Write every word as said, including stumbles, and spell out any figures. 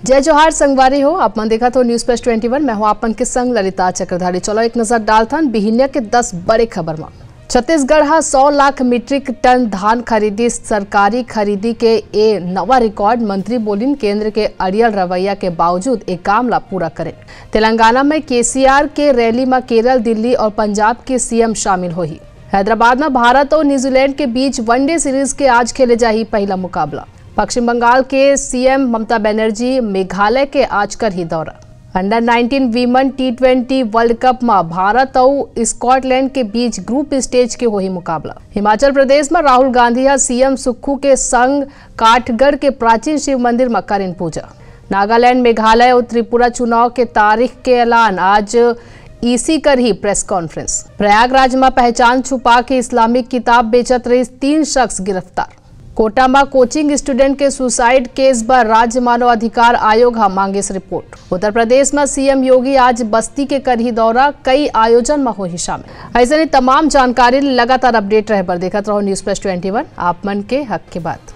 जय जोहार संगवारी हो, आप मन देखत हो News Plus twenty one। मैं हूं आप मन के संग ललिता चक्रधारी। चलो एक नजर डालथन बिहिनिया के दस बड़े खबर म। छत्तीसगढ़ ह सौ लाख मीट्रिक टन धान खरीदी, सरकारी खरीदी के ए नवा रिकॉर्ड। मंत्री बोलिन, केंद्र के अड़ियल रवैया के बावजूद ए काम ला पूरा करें। तेलंगाना में केसीआर के रैली म केरल, दिल्ली और पंजाब के सीएम शामिल होही। हैदराबाद में भारत और न्यूजीलैंड के बीच वनडे सीरीज के आज खेले जाही पहला मुकाबला। पश्चिम बंगाल के सीएम ममता बनर्जी मेघालय के आज करही दौरा। Under nineteen women T twenty world cup म भारत अउ स्कॉटलैंड के बीच ग्रुप स्टेज के होही मुकाबला। हिमाचल प्रदेश म राहुल गांधी ह सीएम सुक्खू के संग काठगढ़ के प्राचीन शिव मंदिर म करिन पूजा। नागालैंड, मेघालय अउ त्रिपुरा चुनाव के तारीख के ऐलान, आज ईसी करही प्रेस कॉन्फ्रेंस। प्रयागराज म पहचान छुपा के इस्लामिक किताब बेचत रहिस तीन शख्स गिरफ्तार। कोटा म कोचिंग स्टूडेंट के सुसाइड केस बर राज्य मानव अधिकार आयोग ह मांगिस रिपोर्ट। उत्तर प्रदेश म सीएम योगी आज बस्ती के करही दौरा, कई आयोजन म होही शामिल। अइसने तमाम जानकारी ले लगातार अपडेट रहे बर देखत रहो News Plus twenty one, आप मन के हक के बात।